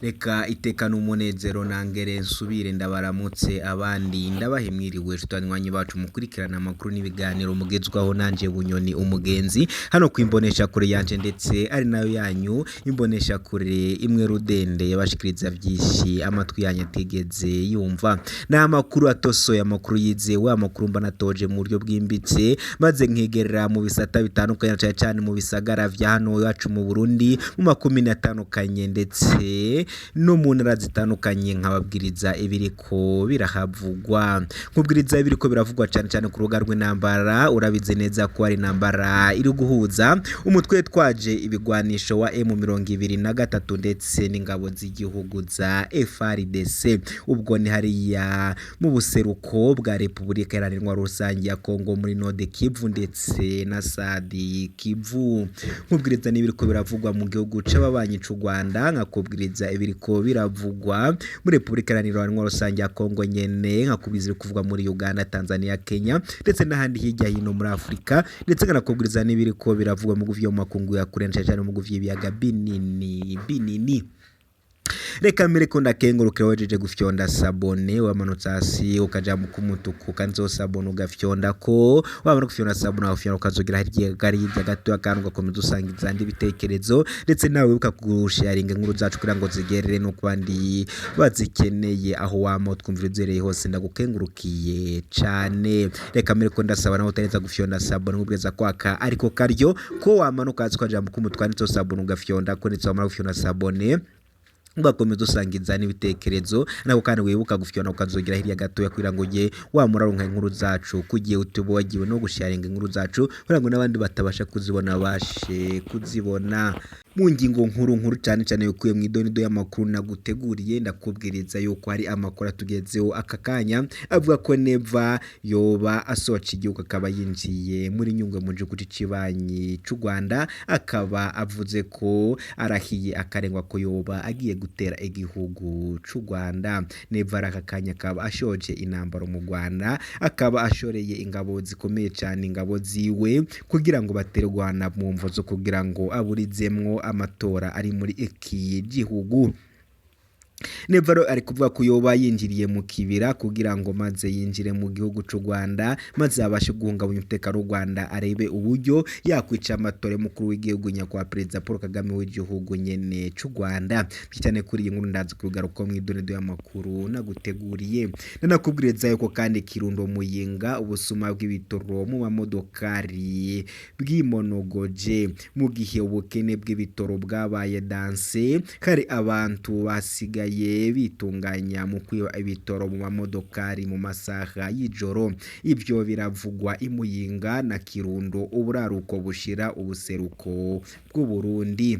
Reka iteka n'umunezero nangere nsubire ndabaramutse abandi ndabahe mwiriwe banywanyi bacu mukurikirana amakuru n'ibiganiro mugezwaho nanje Bunyoni umugenzi hano kwimbonesha kure yanje ndetse ari nayo yanyu imbonesha kure imwe rudende yabashikiriza vyinshi amatwi yanyu atigeze yumva. Ni amakuru atosoye, amakuru yizewe, amakuru mba natoje mu buryo bwimbitse maze nkegerera mu bisata bitandukanye cane cane mu bisagara vya hano iwacu mu Burundi mu makomine atandukanye ndetse no mu ntara zitandukanye nkababwiriza ibiriko birahavugwa, nkubwiriza ibiriko biravugwa cane cane ku rubuga rw'intambara. Urabizi neza ko ari intambara iri guhuza umutwe twaje ibigwanisho wa M23 ndetse n'ingabo z'igihugu za FARDC. Ubwo ni hariya mu buseruko bwa Repubulika Iharanira Rusangi ya Kongo muri Nord Kivu ndetse na Sud Kivu. Nkubwiriza n'ibiriko biravugwa mu gihugu c'ababanyi c'u Rwanda, nkakubwiriza ibiriko biravugwa muri Repubulika Iharanira Rusangi ya Kongo nyene, nkakubwiriza ibiri kuvugwa muri Uganda, Tanzania, Kenya ndetse n'ahandi hirya hino muri Afrika, ndetse nkanakubwiriza n'ibiriko biravugwa mu vyo mu makungu ya kure cane cane mu vy'ibiyaga binini binini. Reka mbere ko ndakengurukira wejeje gufyonda sabone, wamanutse hasi ukaja mu kumutuku kanditseho sabone ugafyondako, wamara gufyonda sabone ugafyonda ukazogira hirya gari hirya gato akantu ugakomeza usangiza andi bitekerezo, ndetse nawe wibuka gusharinga inkuru zacu kugira ngo zigerere no ku bandi bazikeneye aho wama utwumvira uzereye hose. Ndagukengurukiye cane. Reka mbere ko ndasaba nawe utareza gufyonda sabone nkubwiriza kwaka ariko karyo ko wamanuka hasi ukaja mu kumutuku kanditseho sabone ugafyondako, ndetse wamara gufyonda sabone ugakomeza usangiza n'ibitekerezo, nako kandi wibuka gufyona ukazogira hirya gatoya kugira ngo ujye wamuraronka inkuru zacu kugiye utuba wagiwe no gusharinga inkuru zacu kugira ngo n'abandi batabasha kuzibona bashe kuzibona. Mu ngingo nkuru nkuru cyane cyane bikuye mu idonido y'amakuru naguteguriye, ndakubwiriza yuko hari amakuru atugezeho aka kanya avuga ko Neva yoba asohoka igihugu akaba yinjiye muri Nyungwe mu gihugu c'ikibanyi c'u Rwanda, akaba avuze ko arahiye akarengwa ko yoba agiye gutera igihugu c'u Rwanda. Neva aka kanya akaba ashoje intambara mu Rwanda, akaba ashoreye ingabo zikomeye cyane ingabo ziwe kugira ngo batere u Rwanda mu mvo zo kugira ngo aburizemwo amatora ari muri iki gihugu. Neva ari kuvuga ko yoba yinjiriye mu kibira kugira ngo maze yinjire mu gihugu c'u Rwanda maze abashe guhungabanya umutekano w'u Rwanda, arebe uburyo yakwica amatora y'umukuru w'igihugu nyakubahwa Perezida Paul Kagame w'igihugu nyene c'u Rwanda. Cyane kuri iyi nkuru ndazi kubigaruka mu idonido y'amakuru naguteguriye. Nanakubwiriza yuko kandi Kirundo Muyinga ubusuma bw'ibitoro mu mamodokari bwimonogoje mu gihe ubukene bw'ibitoro bwabaye danse, hari abantu basigaye bitunganya mu kwiba ibitoro mu mamodokari mu masaha y'ijoro. Ibyo biravugwa i Muyinga na Kirundo, uburaruko bushira ubuseruko bw'u Burundi.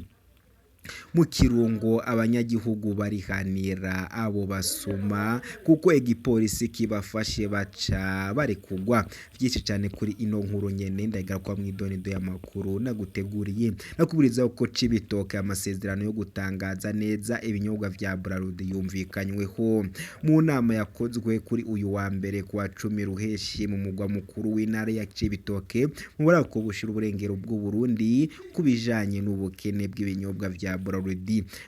Mu Kirungo abanyagihugu barihanira abo basuma kuko igipolisi kibafashe baca barekugwa. Vyinshi cane kuri ino nkuru nyene ndagaruka mu idonido y'amakuru naguteguriye. Nakubwiriza ko Cibitoke amasezerano yo gutangaza neza ibinyobwa vya Bralud yumvikanyweho mu nama yakozwe kuri uyu wa mbere kuwa 10 Ruheshi mu mugwa mukuru w'intara ya Cibitoke mu buraruko bushira uburengero bw'u Burundi kubijanye n'ubukene bw'ibinyobwa vya Bralud.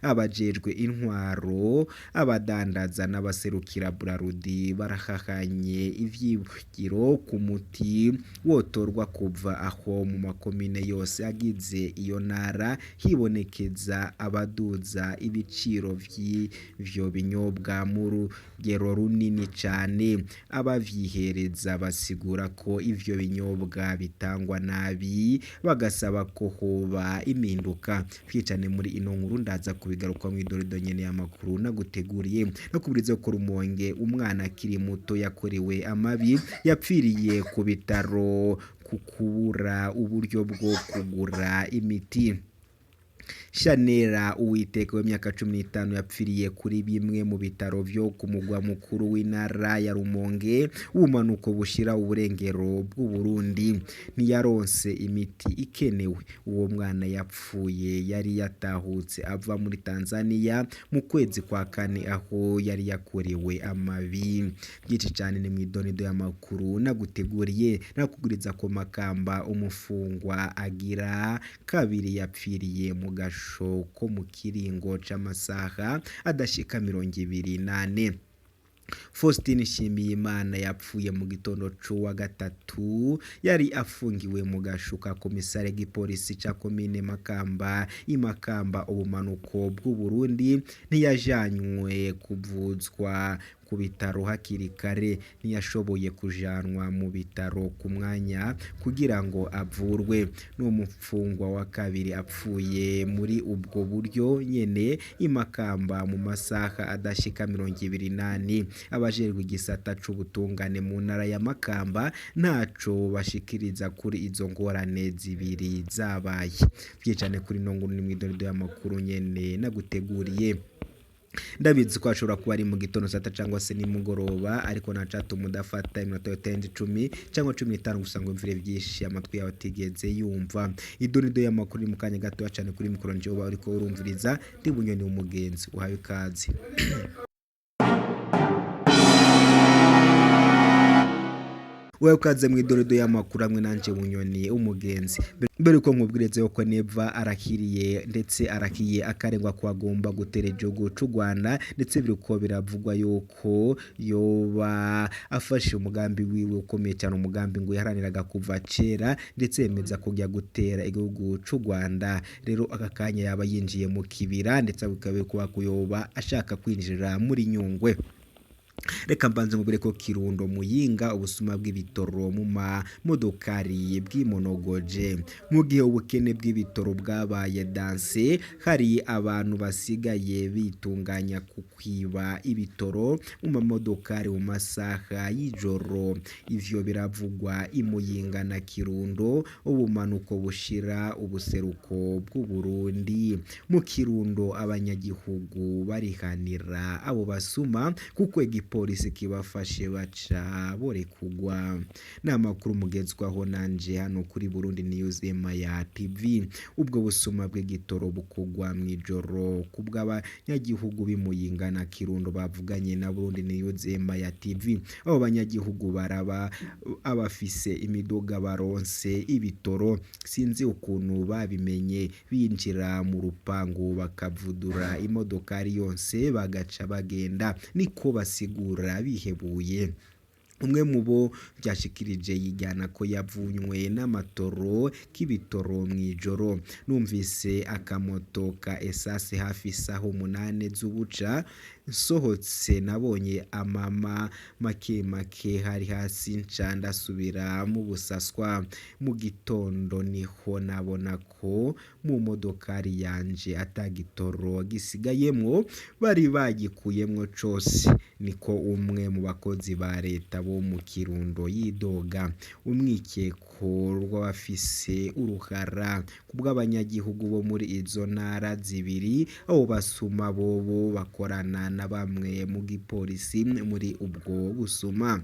Abajejwe intwaro, abadandaza n'abaserukira Bralud barahahanye ivyibukiro ku muti wotorwa kuva aho mu makomine yose agize iyo ntara hibonekeza abaduza ibiciro vy'ivyo binyobwa mu rugero runini cane. Abavyihereza basigura ko ivyo binyobwa bitangwa nabi, bagasaba ko hoba impinduka. Twicane muri ino nkuru ndaza kubigaruka mu idorido nyene y'amakuru naguteguriye. Nakubwiriza ko Rumonge umwana akiri muto yakorewe amabi yapfiriye ku bitaro ku kubura uburyo bwo kugura imiti. Shanera Uwiteka w'imyaka 15 yapfiriye kuri bimwe mu bitaro vyo ku mugwa mukuru w'intara ya Rumonge ubumanuko bushira uburengero bw'u Burundi. Ntiyaronse imiti ikenewe. Uwo mwana yapfuye yari yatahutse ava muri Tanzania mu kwezi kwa kane aho yari yakorewe amabi. Byinshi cane ni mw'idonido y'amakuru naguteguriye. Nakuguriza ko Makamba umufungwa agira kabiri yapfiriye mu gasho ko mu kiringo c'amasaha adashika 24. Faustin Nshimiyimana yapfuye mu gitondo c'uwa gatatu, yari afungiwe mu gasho ka komisare gipolisi ca komine Makamba i Makamba, ubumanuko bw'Uburundi. Ntiyajanywe kuvuzwa ku bitaro hakiri kare, ntiyashoboye kujanwa mu bitaro ku mwanya kugira ngo avurwe. N'umupfungwa wa kabiri apfuye muri ubwo buryo nyene i Makamba mu masaha adashika 24. Abajejwe igisata c'ubutungane mu ntara ya Makamba ntaco bashikiriza kuri izo ngorane zibiri zabaye. Vyicane kuri ino nkuru ni mw'idorido y'amakuru nyene naguteguriye. Ndabizi ko ashobora kuba ari mu gitondo, sata cyangwa se nimugoroba, ariko ntacatuma udafata iminota itarenze 10 cyangwa 15 gusa ngo wumvire vyinshi amatwi yawe atigeze yumva. Idonido y'amakuru ni mu kanya gatoya cane. Kuri mikoro nje uba uriko urumviriza ndi Bunyoni w'umugenzi, uhawe ikaze. Wewe ukaze mu idorido y'amakuru hamwe nanje Bunyoni umugenzi. Mbere uko nkubwireze ko Neva arakiriye ndetse arakiye akarengwa ko agomba gutera igihugu c'u Rwanda, ndetse biriko biravugwa yuko yoba afashe umugambi wiwe ukomeye cyane, umugambi ngo yaharaniraga kuva kera, ndetse yemeza kujya gutera igihugu c'u Rwanda. Rero aka kanya yaba yinjiye mu kibira, ndetse bikaba kuba kuyoba ashaka kwinjira muri Nyungwe. Reka mbanze mubwire ko Kirundo, Muyinga, ubusuma bw'ibitoro mu mamodokari bwimonogoje. Mu gihe ubukene bw'ibitoro bwabaye danse, hari abantu basigaye bitunganya ku kwiba ibitoro mu mamodokari mu masaha y'ijoro. Ivyo biravugwa i Muyinga na Kirundo, ubumanuko bushira ubuseruko bw'Uburundi. Mu Kirundo abanyagihugu barihanira abo basuma kuko igipolisi kibafashe baca borekugwa. N'amakuru mugezwaho nanje hano kuri Burundi News ya TV. Ubwo busuma bw'igitoro bukugwa mw'ijoro kubw'abanyagihugu b'i Muyinga na Kirundo bavuganye na Burundi News ya TV. Abo banyagihugu baraba abafise imiduga baronse ibitoro, sinzi ukuntu babimenye, binjira mu rupangu bakavudura imodokari yonse bagaca bagenda, niko basigura bihebuye. Umwe mu bo byashikirije yigana ko yavunywe n'amatoro k'ibitoro mw'ijoro. Numvise akamoto ka esase hafi isaha 8 z'ubuca, nsohotse nabonye amama make make hari hasi, nca ndasubira mu busaswa. Mu gitondo niho nabona ko mu modokari yanje atagitoro gisigayemwo, bari bagikuyemwo cose, niko umwe mu bakozi ba leta bo mu Kirundo yidoga. Umwikeko rw'abafise uruhara kubw'abanyagihugu bo muri izo ntara zibiri, abo basuma bobo bakorana na bamwe mu gipolisi muri ubwo busuma.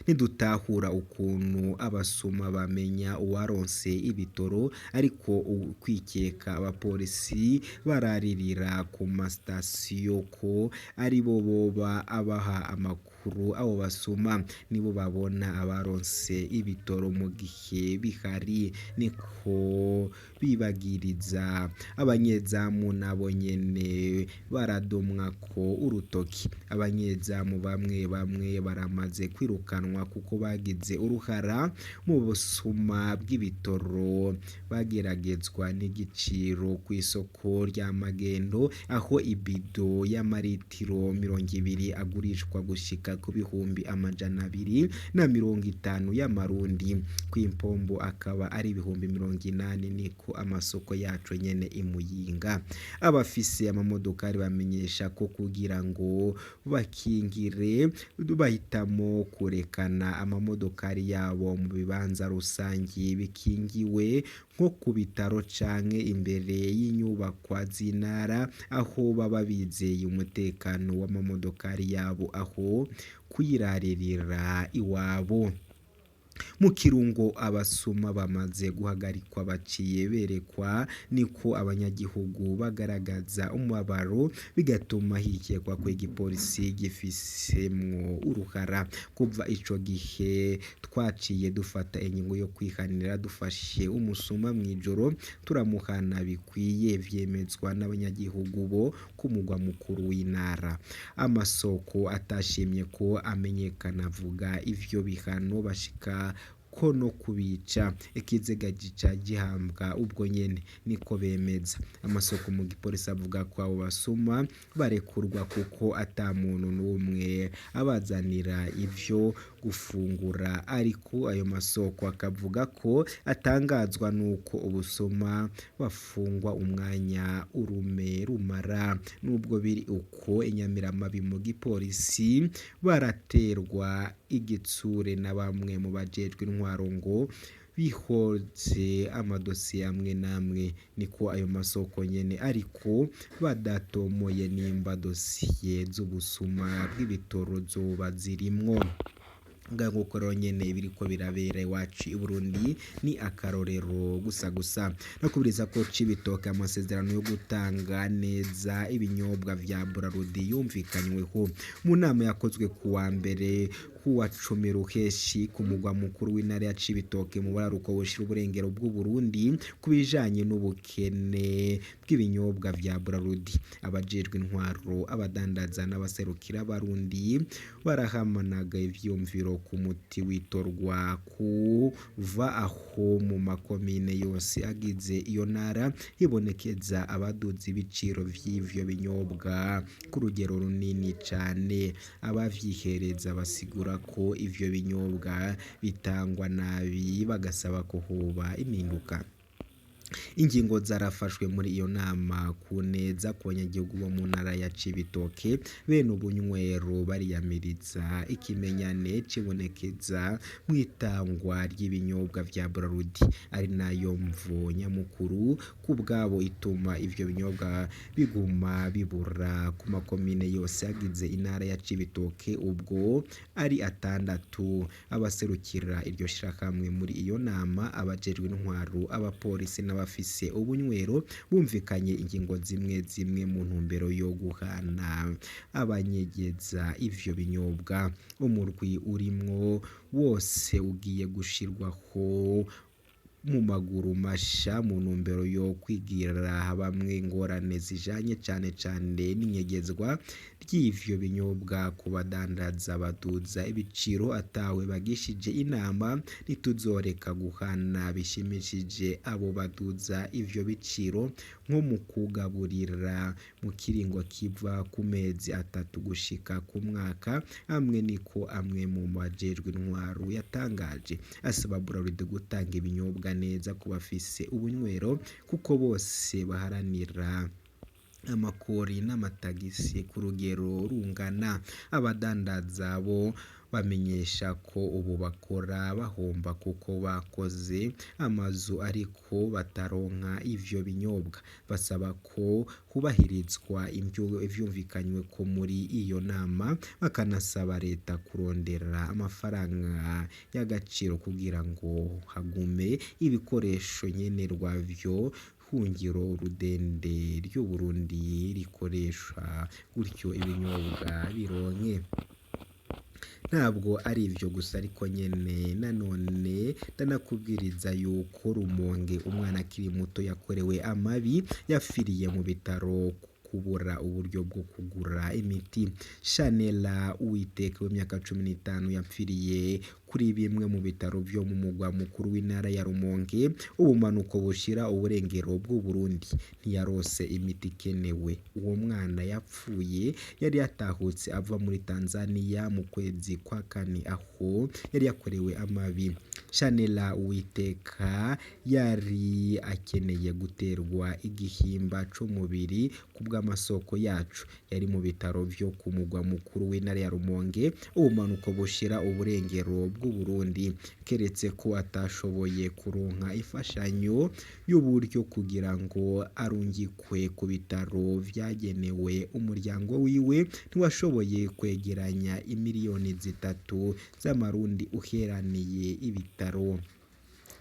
Ntidutahura ukuntu abasuma bamenya uwaronse ibitoro, ariko ukwikeka abapolisi bararirira ku masitasiyo ko aribo boba abaha amakuru abo basuma, nibo babona abaronse ibitoro mu gihe bihari, niko bibagiriza. Abanyezamu nabo nyene baradomwa ko urutoki. Abanyezamu bamwe bamwe baramaze kwirukanwa kuko bagize uruhara mu busuma bw'ibitoro, bageragezwa n'igiciro kw'isoko rya magendo, aho ibido y'amaritiro 20 agurishwa gushika ku 250,000 y'amarundi, kw'impombo akaba ari 80,000, niko amasoko yacu nyene i Muyinga. Abafise amamodokari bamenyesha ko kugira ngo bakingire bahitamo kurekana amamodokari yabo mu bibanza rusangi bikingiwe nko ku bitaro canke imbere y'inyubakwa z'intara, aho baba bizeye umutekano w'amamodokari yabo aho kuyiraririra iwabo. Mu kirungo abasuma bamaze guhagarikwa baciye berekwa, niko abanyagihugu bagaragaza umubabaro, bigatuma hikekwa ko igipolisi gifisemwo uruhara. Kuva ico gihe twaciye dufata ingingo yo kwihanira, dufashe umusuma mw'ijoro turamuhana bikwiye, vyemezwa n'abanyagihugu bo ku mugwa mukuru w'intara. Amasoko atashimye ko amenyekana avuga ivyo bihano bashika ko no kubica, ikiziga gica gihambwa ubwo nyene, niko bemeza. Amasoko mu gipolisi avuga ko abo basuma barekurwa kuko ata muntu n'umwe abazanira ivyo gufungura, ariko ayo masoko akavuga ko atangazwa n'uko ubusuma bafungwa umwanya urume rumara. Nubwo biri uko, inyamiramabi mu gipolisi baraterwa igitsure na bamwe mu bajejwe intwaro ngo bihoze amadosiye amwe n'amwe, niko ayo masoko nyene, ariko badatomoye nimba dosiye z'ubusuma bw'ibitoro zoba zirimwo. Nguko rero nyene ibiriko birabera iwacu i Burundi ni akarorero gusa gusa. No kubiriza ko Cibitoke amasezerano yo gutanga neza ibinyobwa vya Brarudi yumvikanyweho mu nama yakozwe kuwa mbere kuwa 10 Ruheshi ku mugwa mukuru w'intara ya Cibitoke mu buraruko bushira uburengero bw'u Burundi ku bijanye n'ubukene bw'ibinyobwa vya Brarudi. Abajejwe intwaro, abadandaza n'abaserukira abarundi barahamanaga ivyumviro ku muti witorwa kuva aho mu makomine yose agize iyo ntara hibonekeza abaduza ibiciro vy'ivyo binyobwa ku rugero runini cane. Abavyihereza basigura ko ivyo binyobwa bitangwa nabi, bagasaba ko hoba impinduka. Ingingo zarafashwe muri iyo nama ku neza ku banyagihugu bo mu ntara ya Cibitoke. Bene ubunywero bariyamiriza ikimenyane cibonekeza mw'itangwa ry'ibinyobwa vya Brarudi, ari nayo mvo nyamukuru ku bwabo ituma ivyo binyobwa biguma bibura ku makomine yose agize intara ya Cibitoke ubwo ari 6. Abaserukira iryo shirahamwe muri iyo nama, abajejwe intwaro, abapolisi n'abafise ubunywero bumvikanye ingingo zimwe zimwe mu ntumbero yo guhana abanyegeza ivyo binyobwa. Umurwi urimwo wose ugiye gushirwaho mu maguru masha mu ntumbero yo kwigira bamwe ingorane zijanye cane cane n'inyegezwa ry'ivyo binyobwa ku badandaza baduza ibiciro atawe bagishije inama. Ntituzoreka guhana bishimishije abo baduza ivyo biciro, nko mu kugaburira mu kiringo kiva ku mezi 3 gushika ku mwaka amwe, niko amwe mu bajejwe intwaro yatangaje. Asaba Brarudi gutanga ibinyobwa neza ku bafise ubunywero kuko bose baharanira amakori n'amatagisi ku rugero rungana. Abadandaza bo bamenyesha ko ubu bakora bahomba kuko bakoze amazu ariko bataronka ivyo binyobwa. Basaba ko hubahirizwa ivyumvikanywe ko muri iyo nama, bakanasaba leta kurondera amafaranga y'agaciro kugira ngo hagume ibikoresho nkenerwa vyo hungiro rudende ry'Uburundi rikoresha, gutyo ibinyobwa bironke. Ntabwo ari ivyo gusa ariko nyene nanone ndanakubwiriza yuko Rumonge umwana akiri muto yakorewe amabi yapfiriye mu bitaro kubura uburyo bwo kugura imiti. Shanela Uwiteka w'imyaka 15 yapfiriye kuri bimwe mu bitaro vyo mu mugwa mukuru w'intara ya Rumonge, ubumanuko bushira uburengero bw'u Burundi. Ntiyarose imiti ikenewe. Uwo mwana yapfuye yari yatahutse ava muri Tanzania mu kwezi kwa kane aho yari yakorewe amabi. Shanela Uwiteka yari akeneye guterwa igihimba c'umubiri kubw'amasoko yacu. Yari mu bitaro vyo ku mugwa mukuru w'intara ya Rumonge, ubumanuko bushira uburengero bw'u bw'Uburundi, keretse ko atashoboye kuronka imfashanyo y'uburyo kugira ngo arungikwe ku bitaro vyagenewe umuryango wiwe, ntiwashoboye kwegeranya imiliyoni 3 z'amarundi uheraniye ibitaro.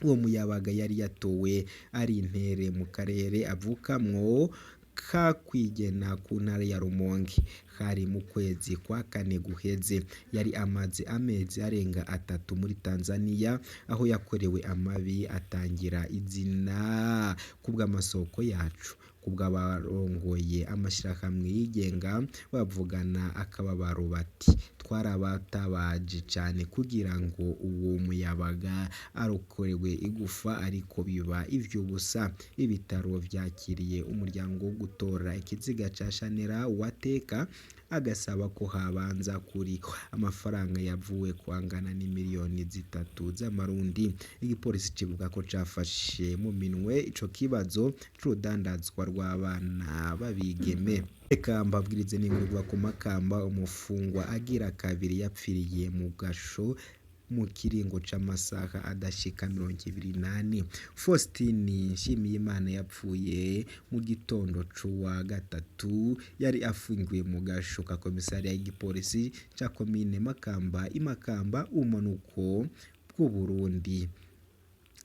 Uwo muyabaga yari yatowe ari intere mu karere avukamwo ka Kwigena ku ntara ya Rumonge. Hari mu kwezi kwa kane guheze. Yari amaze amezi arenga 3 muri Tanzania aho yakorewe amabi atangira izina kubw'amasoko yacu. Kubw'abarongoye amashirahamwe yigenga bavugana akababaro bati: "Twarabatabaje cane kugira ngo uwo muyabaga arokorewe igufa ariko biba ivy'ubusa." Ibitaro vyakiriye umuryango wo gutora ikiziga ca Shanera Uwateka, agasaba ko habanza kurihwa amafaranga yavuwe ko angana n'imiliyoni 3 z'amarundi. Igipolisi kivuga ko cafashe mu minwe ico kibazo c'urudandazwa rw'abana b'abigeme. Reka mbabwirize n'inkuru ivuga ku Makamba, umufungwa agira kabiri yapfiriye mu gasho mu kiringo c'amasaha adashika 24. Faustin Nshimiyimana yapfuye mu gitondo c'uwa gatatu, yari afungiwe mu gasho ka komisariya y'igipolisi ca komine Makamba i Makamba, ubumanuko bw'Uburundi.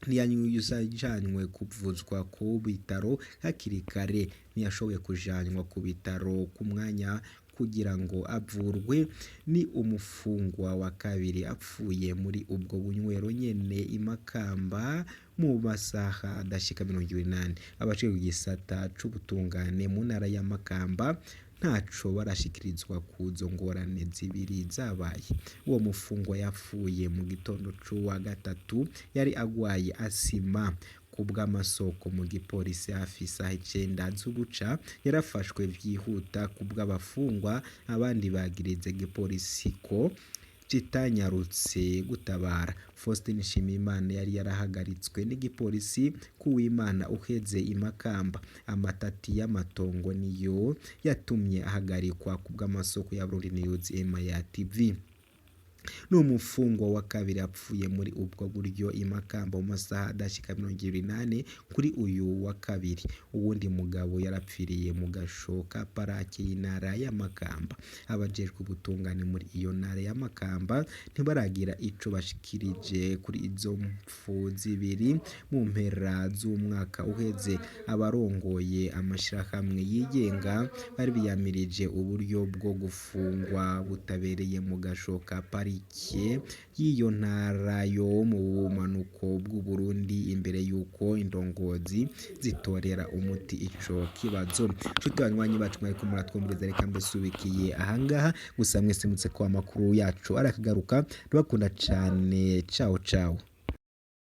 Ntiyajanywe kuvuzwa ku bitaro hakiri kare, ntiyashoboye kujanwa ku bitaro ku mwanya kugira ngo avurwe. Ni umufungwa wa kabiri apfuye muri ubwo bunywero nyene i Makamba mu masaha adashika 24. Abajejwe igisata c'ubutungane mu ntara ya Makamba ntaco barashikirizwa kuzo ngorane zibiri zabaye. Uwo mufungwa yapfuye mu gitondo c'uwa gatatu, yari agwaye asima. Kubw'amasoko mu gipolisi hafi isaha 9 z'ubuca yarafashwe vyihuta kubw'abafungwa, abandi bagiriza igipolisi ko kitanyarutse gutabara. Faustin Nshimiyimana yari yarahagaritswe n'igipolisi kuw'Imana uheze i Makamba. Amatati y'amatongo niyo yatumye ahagarikwa kubw'amasoko ya Burundi News Emaya TV. Ni umufungwa wa kabiri apfuye muri ubwo buryo i Makamba mu masaha adashika 24 kuri uyu wa kabiri. Uwundi mugabo yarapfiriye mu gasho ka parake y'intara ya Makamba. Abajejwe ubutungane muri iyo ntara ya Makamba ntibaragira ico bashikirije kuri izo mpfu zibiri. Mu mpera z'umwaka uheze, abarongoye amashirahamwe yigenga bari biyamirije uburyo bwo gufungwa butabereye mu gasho ka parike y'iyo ntara yo mu bumanuko bw'Uburundi imbere y'uko indongozi zitorera umuti ico kibazo. Nshuti banywanyi bacu mwariko muratwumviriza, reka mbasubikiye ahangaha gusa mwese mutse ko amakuru yacu arakagaruka. Ndabakunda cane, ciao ciao.